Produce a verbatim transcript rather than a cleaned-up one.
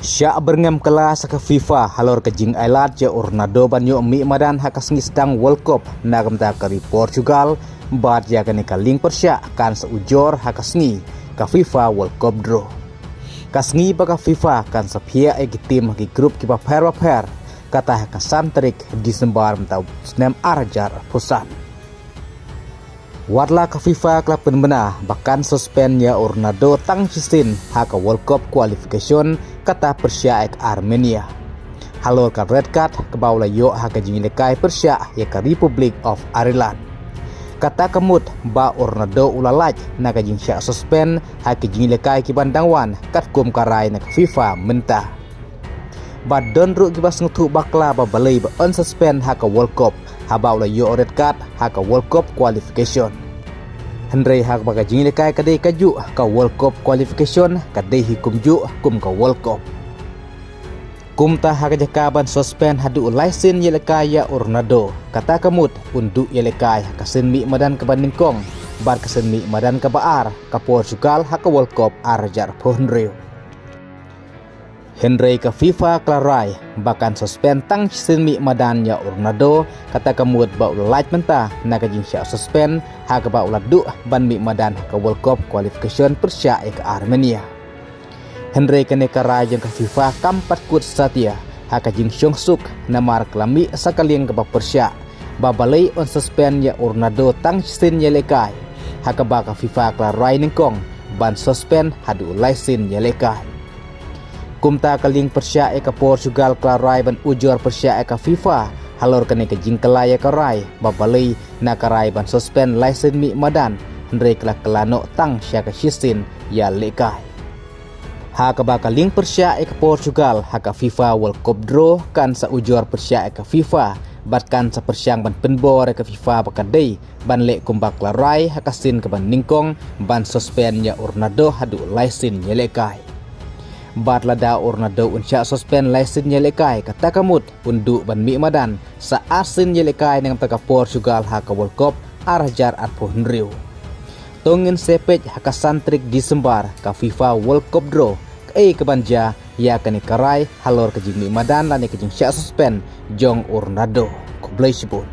Shah byrngem kylla sa ka FIFA halor ka jingailad ïa u Ronaldo ban ïoh mih madan ha ka sngi sdang World Cup na ka bynta ka ri Portugal, bad ïa kane ka lieng pyrshah kan sa ujor ha ka sngi ka FIFA World Cup draw. Ka sngi ba ka FIFA kan sa phiah ïa ki tim ha ki group kiba pher bapher, kata ha ka san tarik December mynta u snem ar hajar arphew san. Watla ka FIFA ka la pynbna ba kan suspend ïa u Ronaldo tang shisien ha ka World Cup qualification, kata pyrshah ïa ka Armenia, halor ka red card kaba u la ïoh ha ka jingïalehkai pyrshah ïa ka Republic of Ireland. Kata ka mut ba u Ronaldo u la lait na ka jingshah suspend ha ka jingïalehkai kiban dang wan katkum ka rai na ka FIFA mynta. Bad don ruh kiba sngewthuh bakla ba balei ba un suspend ha ka World Cup haba u la ïoh red card ha ka World Cup qualification. Hynrei haba ka jingïalehkai ka dei kajuh ka World Cup qualification, ka dei hi kumjuh kum ka World Cup. Kumta ha ka jaka ban suspend haduh lai sien ïalehkai ïa u Ronaldo, kata ka mut un duh ïalehkai ha ka sien mih madan kaba nyngkong bad ka sien mih madan kaba ar ka Portugal ha ka World Cup ar hajar arphew hynriew. Hynrei ka FIFA ka la rai ba kan suspend tang shisien mih madan ïa u Ronaldo, kata ka mut ba u la lait mynta na ka jingshah suspend ha kaba u la duh ban mih madan ha ka World Cup qualification pyrshah ïa ka Armenia. Hynrei kane ka rai jong ka FIFA kam pat kut satia ha ka jingshongsuk, namar ka la mih sa ka lieng kaba pyrshah ba balei un suspend ïa u Ronaldo tang shisien ïalehkai, ha kaba ka FIFA ka la rai nyngkong ban suspend haduh lai sien ïalehkai. Kumta ka lieng pyrshah ïa ka Portugal ka la rai ban ujor pyrshah ïa ka FIFA halor kane ka jingkylla ïa ka rai ba balei na ka rai ban suspend lai sien mih madan, hynrei ka la kylla noh tang sha ka shisien ïalehkai. Ha kaba ka lieng pyrshah ïa ka Portugal ha ka FIFA World Cup draw kan sa ujor pyrshah ïa ka FIFA bad kan sa pyrshang ban pynbor ïa ka FIFA ba ka dei ban leh kumba ka la rai ha ka sien kaba nyngkong ban suspend ïa u Ronaldo haduh lai sien ïalehkai. Bad lada u Ronaldo un shah suspend lai sien ïalehkai, kata ka mut un duh ban mih madan sa ar sien ïalehkai na ka bynta ka Portugal ha ka World Cup ar hajar arphew hynriew. To ngin sa peit ha ka san tarik December ka FIFA World Cup draw, kaei kaban jia ïa kane ka rai halor ka jingmih madan lane ka jingshah suspend jong u Ronaldo. Khublei shibun.